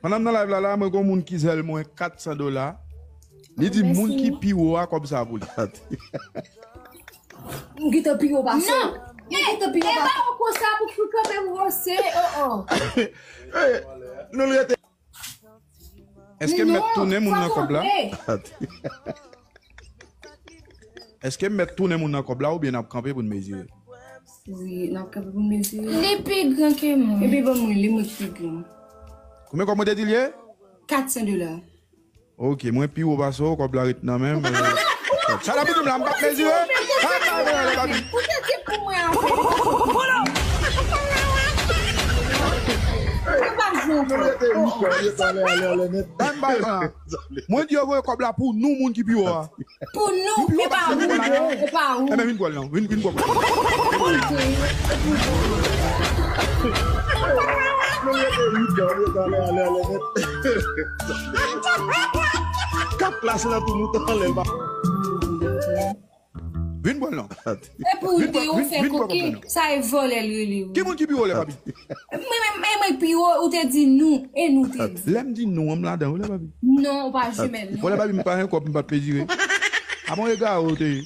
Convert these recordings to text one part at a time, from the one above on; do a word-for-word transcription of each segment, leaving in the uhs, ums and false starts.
Pandan m nan live la, la, mwen gon moun ki zèl mwen kat san dola. Li di moun ki pi wo a kòb sa pou li. M gentan pi wo pase w. Non. M gentan pi wo pase w. E pa w konsa pou, pou kanpe pou wose. Oh, oh. Nou rete. Èske m mèt tounen moun nan kòb la? Èske m mèt tounen moun nan kòb la oubyen n ap kanpe pou n mezire? Wi, n ap kanpe pou n mezire. Li pi gran ke mwen. Epi ban mwen li, mwen ki pi gran. Konbyen kòb mwen te di l ye? Kat san dola. Ok, mwen pi wo pase w, kòb la ret nan men m. Sa la pou di m la, m p ap mezire. Sa pa vre, lè papi. Ou te di pou mwen anfen. Ou pa jwe ankò. Ban m bay la. Mwen di yo voye kòb la pou nou, moun ki pi wo a. Pou nou, e pa ou, e pa ou. Enben, vin pran l non. Vin, vin pran l. Kat la se nan tou mouton anlè l pa. Vin pran l non. E pou ou te ou fè koki, sa e vòlè l rele ou. Ki moun ki pi wo lè papi? Mwen menm, e mwen pi wo, ou te di nou, e nou te di. Lè m di nou an, m ladan wi lè papi. Non, ou pa jimèl non. Bon lè papi, m pa gen kòb, m p ap mezire. A bon egare ou te ye.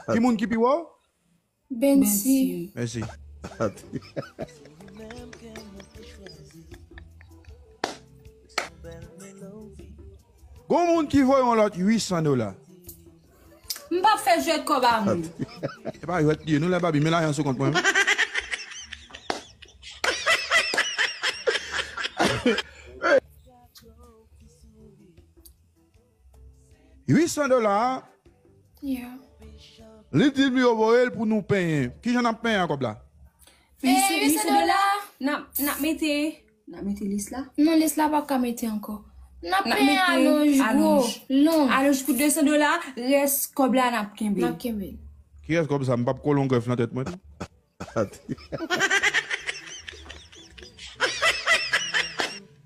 Ki moun ki pi wo? Bensi. Mèsi. Gon moun ki voye yon lòt uit san dola. M p ap fè jwèt kòb a moun. E pa jwèt li ye non lè papi, men lajan sou kont mwen. Uit san dola. Yeah. Li di li yo voye l pou nou penyen. Kijan n ap penyen a kòb la? E, uit san dola, n ap, n ap mete, n ap mete lis la? Non, lis la p ap ka mete ankò. N ap penyen alonj gwo, lonj. Alonj pou de san dola, rès kòb la n ap kenbe. N ap kenbe. Ki rès kòb sa? M p ap kole yon grèf nan tèt mwen tou.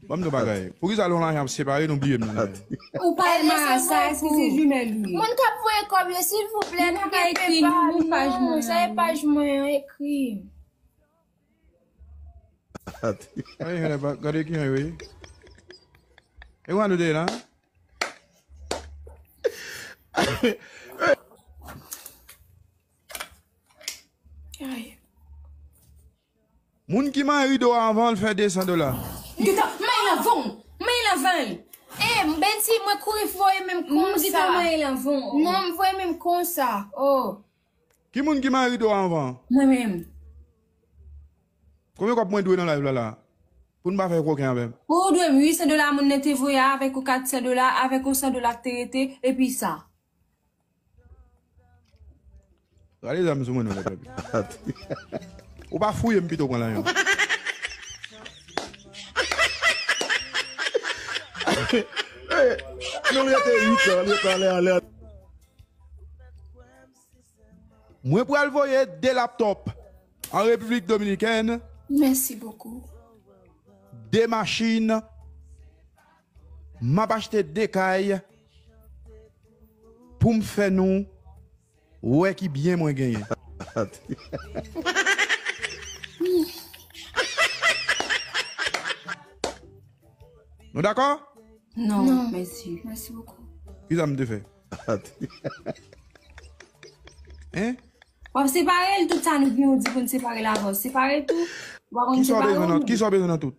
Ban m di w bagay. Poukisa lè w lajan ap separe, nou bliye m nan live? Ou pa al marasa, èske se jimèl ou ye? Moun k ap voye kòb yo, silvouplè, nou pa ekri non, paj mwen. Sa e paj mwen an, ekri. Gade kijan yo ye. E wè nou de la. Ay. Moun ki manyen rido a anvan l fè de san dola. Geta, manyen l anvan w. Manyen l anvan l. E, Bensi, mwen kouri voye men m konsa. Geta, manyen l anvan w. Non, m voye men m konsa. Oh. Ki moun ki manyen rido a anvan? Mwen menm. Konbyen kòb mwen dwe nan live la la? Pou n pa fè koken avè m. Ou dwe m uit san dola moun nan te voye avèk yon kat san dola, avèk yon san dola k te rete, epi sa. Rale zam sou mwen non lè papi. Ou pa fouye m pito pran lajan. Nou rete uit an, rete anlè anlè. Mwen pral voye de laptop an Repiblik Dominikèn. Merci beaucoup. De machin. M ap achte de kay pou m fè nou wè ki byen mwen genyen. Nou dakò? Non, mèsi. Mèsi bokou. Kisa m te fè? Hein? W ap separe l, tout sa nou gen, ou di pou n separe l avè w. Separe l tou. W ap konn separe l. Kisa w bezwen nan tout?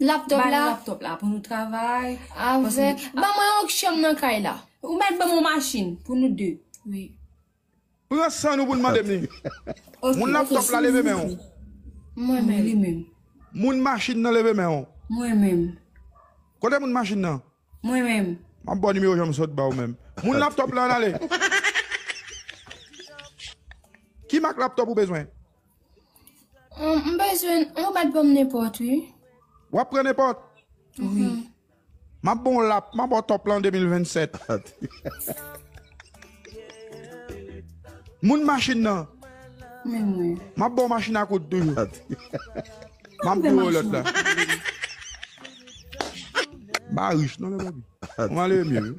Laptop la. Ba nou laptop la pou nou travay. Avèk. Ban mwen yon chanm nan kay la. Ou mèt ban mwen yon machin pou nou de. Wi. Pran san nou pou n mande m li. Ok. Moun laptop la, leve men w. Mwen menm. Li menm. Moun machin nan, leve men w. Mwen menm. Kote moun machin nan? Mwen menm. M ap ba w nimewo jan m sot ba w menm. Moun laptop la, ann ale. Ki mak laptop ou bezwen? M bezwen, ou mèt ban m nenpòt, wi. W ap pran nenpòt? Wi. M ap ba w lap, m ap ba w top la an de mil vennsèt. Moun machin nan. Men mwen. M ap ba w machin a koud toujou. M ap ba w lòt la. M pa rich non, lè papi. Ou malere m ye wi.